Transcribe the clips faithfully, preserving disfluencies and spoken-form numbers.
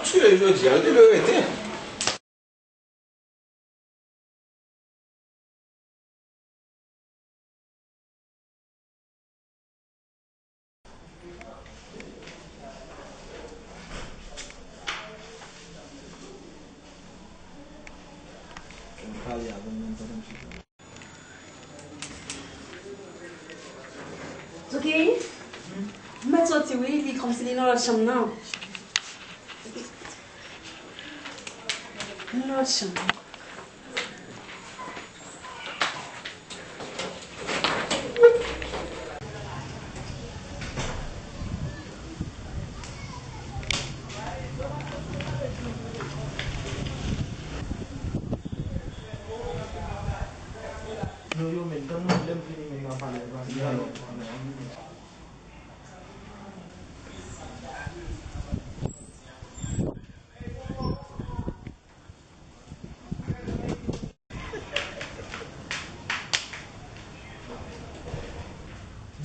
Eskize jodi a, yo te dwe rete. Souki, m mèt soti wi, li kòmsi li nan lòt chanm nan. Nan lòt chanm. Yo, yo, men, tann mwen, lè m fini, men, nan pale, pase nan lòt.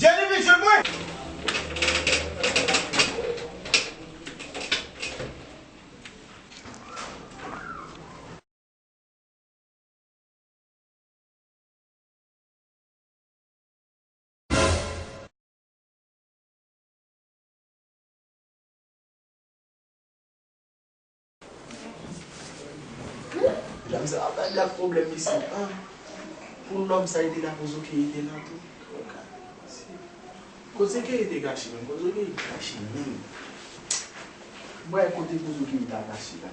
Jenny, vin jwenn mwen! Medam sa ap bay blak pwoblèm isit an. Pou lòm sa ete la pou Zoki ete la tou. Kote Zoki ete kache menm? Kote Zoki ete kache menm? Bwè kote pou Zoki ete kache la.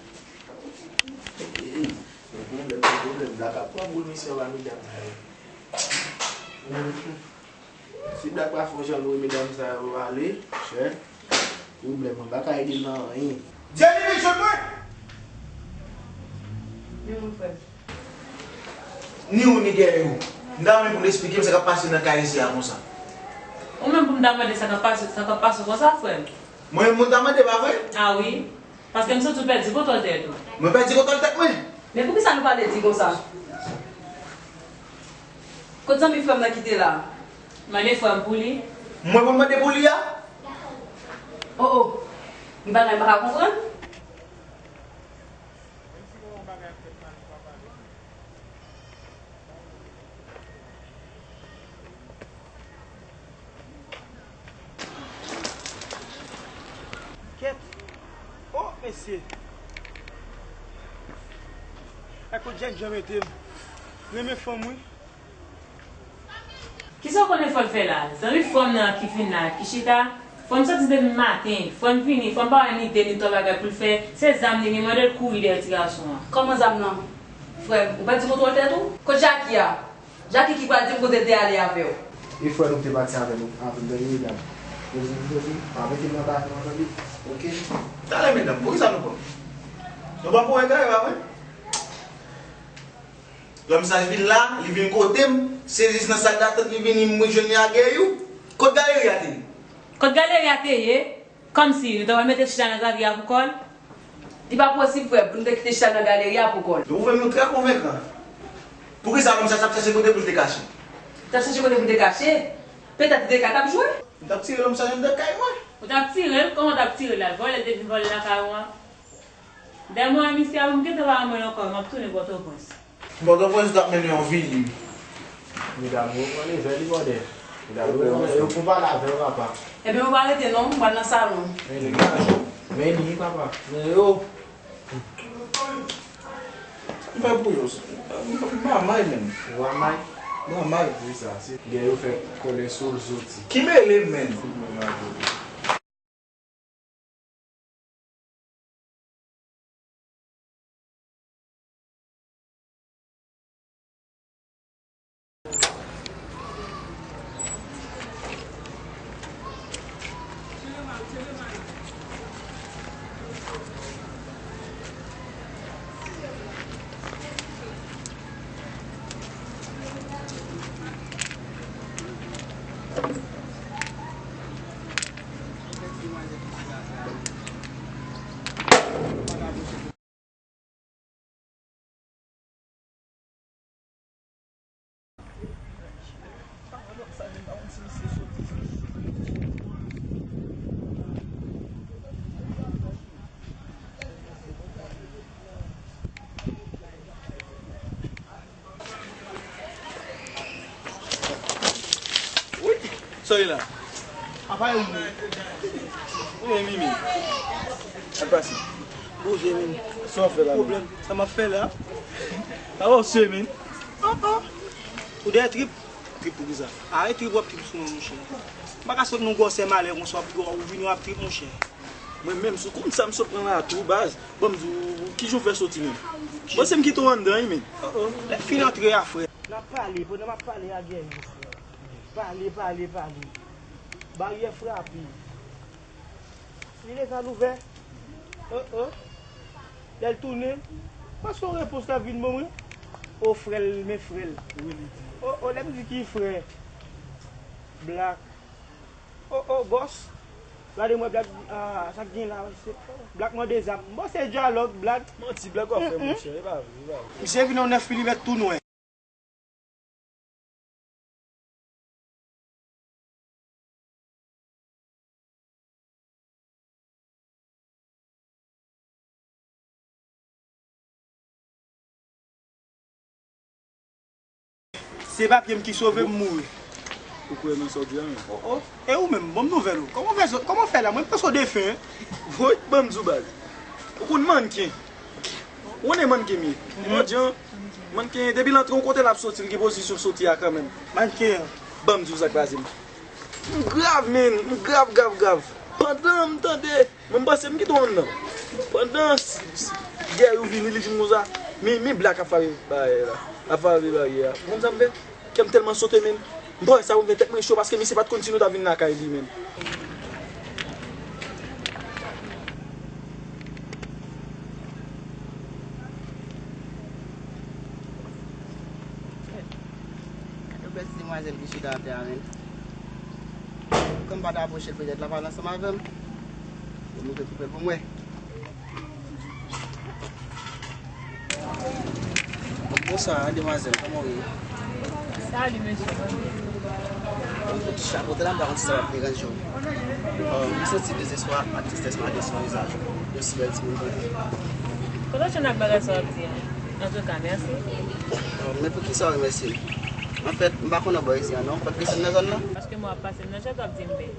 Ey, ey, ey. Gen pwoblèm, gen pwoblèm. Blak ap pran boul mesye anba medam sa yo. Si blak pa fè yon jan lwe medam sa yo ale, chè, pwoblèm, mwen pa ka ede l nan anyen. Jenny, vin jwenn mwen! Men mwen frè. Ni ou ni dèyè ou. M ta renmen pou w esplike m sa k ap pase nan kay isi a konsa. Ou menm pou m ta mande sa k ap pase, sa k ap pase konsa, frè m? Mwen menm pou m ta mande, pa vre? A wi. Paske m santi w pèdi kontwòl tèt ou. Mwen pèdi kontwòl tèt mwen? Men poukisa nou pale di konsa? Kot zanmi frè m nan kite la? Mande frè m pou li. Mwen pou m mande pou li a? O, o. Gen bagay m pa ka konprann. Kèt! O, mesye! Gad kot Jènjan mete m. Renmen fanm, wi. Kisa w konnen frè l fè la? Zanmi frè m nan ki vin la, ki chita. Frè m soti depi maten. Frè m vini, frè m pa wè ni de ni twa bagay pou l fè. Se zam li, li mande l kouri dèyè ti gason an. Kòman zam nan? Frè m, ou pèdi kontwòl tèt ou? Kot Jaki a? Jaki ki pral di m kote l te ale avè w. E frè nou ki te pati avè nou, avè m, tande medam. Poze nou, poze nou, pa mete m nan bagay nou, tande. Oke. Talè medam, poukisa nou pran? Nou pa pou egare, pa vre? Lòm sa vin la, li vin kote m, se jis nan sal datant li vini, m jwenn li ak Gayou. Kot galeri a te ye? Kot galeri a te ye? Kòmsi, nou ta pral mete chita nan galeri a pou kò l? Li pa posib, frè, pou nou te kite chita nan galeri a pou kò l. Nouvèl nou trè konvenkan. Poukisa lòm sa t ap chèche kote pou l te kache? T ap chèche kote pou l te kache? Petèt li te ka t ap jwe. M t ap tire lòm sa anndan kay mwen. Ou t ap tire l? Kòman w t ap tire l la? Vòlè l te vin vòlè lakay ou an? Dèyè mwen, misye a, m gentan pa wè l ankò, m ap tounen Pòtoprens. Pòtoprens, ou t ap mennen yon vi li. Medam yo pran leve li bòdè. Medam yo pran leve. Yo pou pale avè w, papa. Ebyen, ou pa rete non, m pral nan salon. Men li, men li, papa. Men yo. M fè pou yo. M pa may menm. Ou pa may? M pa may. Wi, sa se. Gen yo fè kòlè sou l soti. Ki mele menm? Fout mwen mal pou li. Soy la. Apa yo moun? Ou ye Mimi? Sa k pase? Bouje menm. Sa w ap fè la menm? Pwoblèm. Sa m ap fè la? Sa w se menm? Oh, oh. Ou dèyè trip? Trip pou kisa? Arèt trip w ap trip sou mwen, monchè. M pa ka sot nan gwosè malè konsa, w ap, ou vini w ap trip, monchè. Mwen menm, sou konn sa m sot pran la tou, baz. Ban m di w, kijan w fè soti menm? Mwen se m kite w anndan wi, menm. Oh, oh. Lè fini antre a, frè. N ap pale, pandan m ap pale a Guerrier, frè. Pale, pale, pale. Baryè frape. Li deja louvè. Oh, oh. Lè l tounen, panse yon repons l ap vin ban mwen. O frè l, men frè l. Oh, oh, lè m di ki frè. Black. Oh, oh, bòs. Gade mwen, Black, ah, sa k gen la, se, Black mande zam. Bon, se dyalòg, Black. Manti, Black w ap fè, monchè, e pa vre, e pa vre. Misye vin yon nèf milimèt tou nwè. Se papye m ki sove m mouri. Ou kwè nan sa w di a menm? Oh, oh. E ou menm, ban m nouvèl ou. Kòman w fè, kòman w fè la? Mwen panse w defen. Woy, ban m di w baz. Ou konn mannken? Ou konnen mannken m ye. Mannken, mannken, depi l antre yon kote l ap soti, l gen pozisyon soti a kanmenm. Mannken an. Ban m di w sa k pase m. M grav, menn, m grav, grav, grav. Pandan m tande, mwen m panse m kite w anndan. Pandan s-, s-, Guerrier vini, li vin konsa. Mi, mi Black ap frape baryè la. Ap frape baryè a. Ou konn sa m fè? Kè m tèlman sote, menn. M pa wè sa pou m fè, tèt mwen cho paske misye pa t konn si nou ta vin lakay li, menn. Gade bèl ti demwazèl ki chita atè a, menn. Kòm m pa t apwoche l, petèt l ap pale ansanm avè m. Pou nou te koupe l pou mwen. Bonswa, demwazèl, kòman w ye? Salut, mesye, mwen byen. Bon, kout chapo te la, m pa konn si sa p ap deranje w. Euh, m santi dezespwa ak tristès make sou vizaj ou. Yon si bèl timoun konsa. Kote w jwenn ak bagay sa w ap di a? Antouka, mèsi. Euh, men poukisa w remèsye m? Anfèt, m pa konn anbò isit an non. Ou pa t desann nan zòn nan? Paske mwen ap pase m nan chèz w ap di m bèl.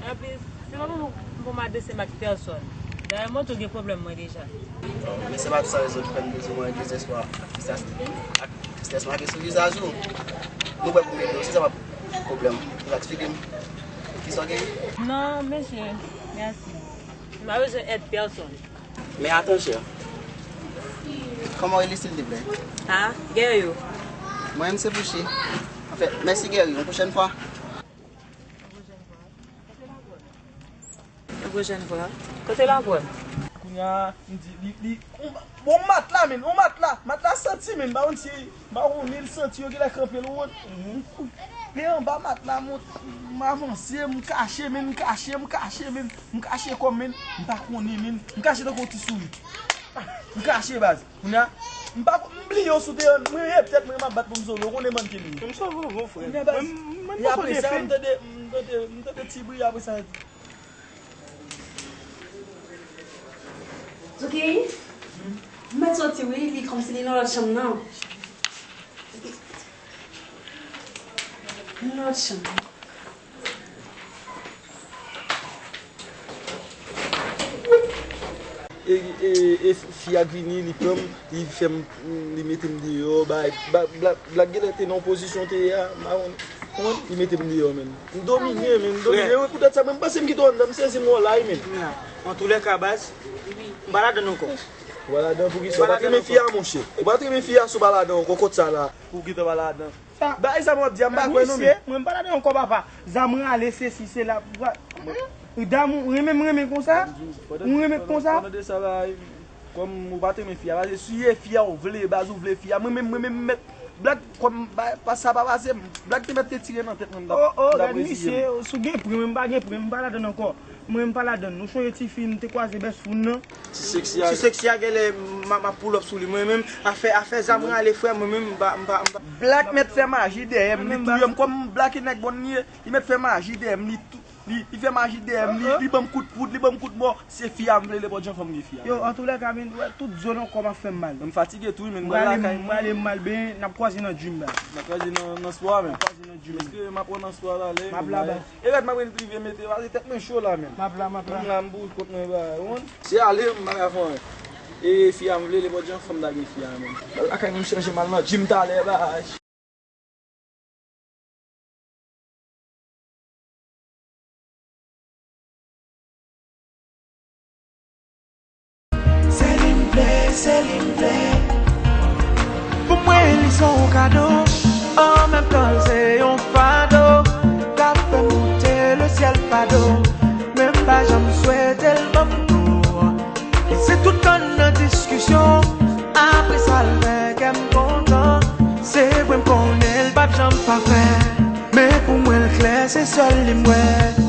Anplis, se pa pou m pou m adrese m ak pèsòn. Dayè, mwen tou gen pwoblèm mwen deja. Men se pa tou sa rezon ki fè m te di w mwen dezespwa ak tristès, ak tristès make sou vizaj ou. Mwen prè pou m ede w, si sa pa pwoblèm, ou ka eksplike m kisa w gen? Non, mesye, mèsi. M pa bezwen èd pèsòn. Men atann, chè. Kòman w rele, silteplè? Ah, Guerrier. Mwen menm se Pouchi. Anfèt, mèsi, Guerrier. Yon pwochèn fwa. Yon pwochèn fwa. Kote lapwòl? Kote lapwòl? Kounye a, m di, li, li, on, bon, matla, menn, on matla. Matla santi, menn, m pa konn si, m pa konn, li santi yo genlè kanpe l wont. M koute anba matla, m, m avanse, m kache, menn, m kache, m kache, menn. M kache kò m, menn. M pa konnen, menn. M kache tankou yon ti souri. M kache, baz. Kounye a, m pa, m bliye w sou teren. Mwen, e, petèt mwen m ap bat pou m sove w. Ou konnen mannken m ye. M sove w, bon frè. Kounye a, baz, mwen, mwen e apre sa, m tande, m tande, m tande ti bri, apre sa. Zuki, m mèt soti wi, li kòmsi li nan lòt chanm nan. Li nan lòt chanm. E, e, e fi a k vini, li pran m, li fè m, li mete m deyò, bay, ba, Black, Black genlè te nan yon pozisyon te ye a, m pa konn, konprann? Li mete m deyò, menn. M domine, menn, m domine. Wi, poutèt sa, menn, m panse m kite w anndan, m sezi m wè w la, wi, menn. Antoulèka, baz, m pa ladann ankò. Ou pa ladan poukisa? Ou pa t renmen fi a, monchè. Ou pa t renmen fi a, si w pa ladan ankò, kot sa la? Ou gentan pa ladan. Bagay sa m ap di a, m pa kwè non, men. Mwen, m pa ladan ankò, papa. Zam rale, sesi, sela. Dam, ou renmen m renmen konsa? Ou renmen m konsa? Pandan de sa la, kòm ou pa t renmen fi a, paske si e fi a ou vle, baz ou vle fi a, mwen menm, mwen menm, m mèt, Black, kòm, ba, pa sa pa pase m, Black te mèt te tire nan tèt mwen, m t ap, oh, oh, m t ap reziye m. Gad misye, si w gen pwen, mwen m pa gen pwen, m pa ladann ankò. Mwen m pa ladann. Ou sonje ti fi m te kwaze bèsfou nan? Ti seksi a. Ti seksi a genlè m, m ap pull up sou li. Mwen menm, afè, afè zam rale, frè, mwen menm, m pa, m pa, m pa. Black mèt fè maji dèyè m, li touye m. Kòm Black e nèg bòn li ye, li mèt fè maji dèyè m, li tou-, Li, li fè maji dèyè m, li, li ban m kout poud, li ban m kout mò. Se fi a m vle, nenpòt jan fò m gen fi a. Yo, antoulèka, men, wè, tout zòn ankò m ap fè m mal. M fatige tou, wi, men m pral lakay mwen. M prale m mal, ben, n ap kwaze nan gym, ba. N ap kwaze nan, nan spò a, men. N ap kwaze nan gym. Èske m ap wè nan spò a talè, men. M ap la, ba. E rèd m ap rive mete, pase tèt mwen cho la, men. M ap la, m ap la. M la, m boul kont mwen, ba, ou konn? Se ale, m pa ka fè anyen. E fi a m vle, nenpòt jan fò m ta gen fi a, men. M pral lakay mwen, m chanje m al nan gym talè, ba. Se li m vle, se li m vle. Pou mwen li se yon kado, an menm tan l se yon fado. K ap fè m moute lesyèl fado, men m pa janm swete l ban m tou. E se tout tan nan diskisyon, apre sa l fè kè m kontan. Se vre m konnen l p ap janm pafè, men pou mwen l klè se sèl li m wè.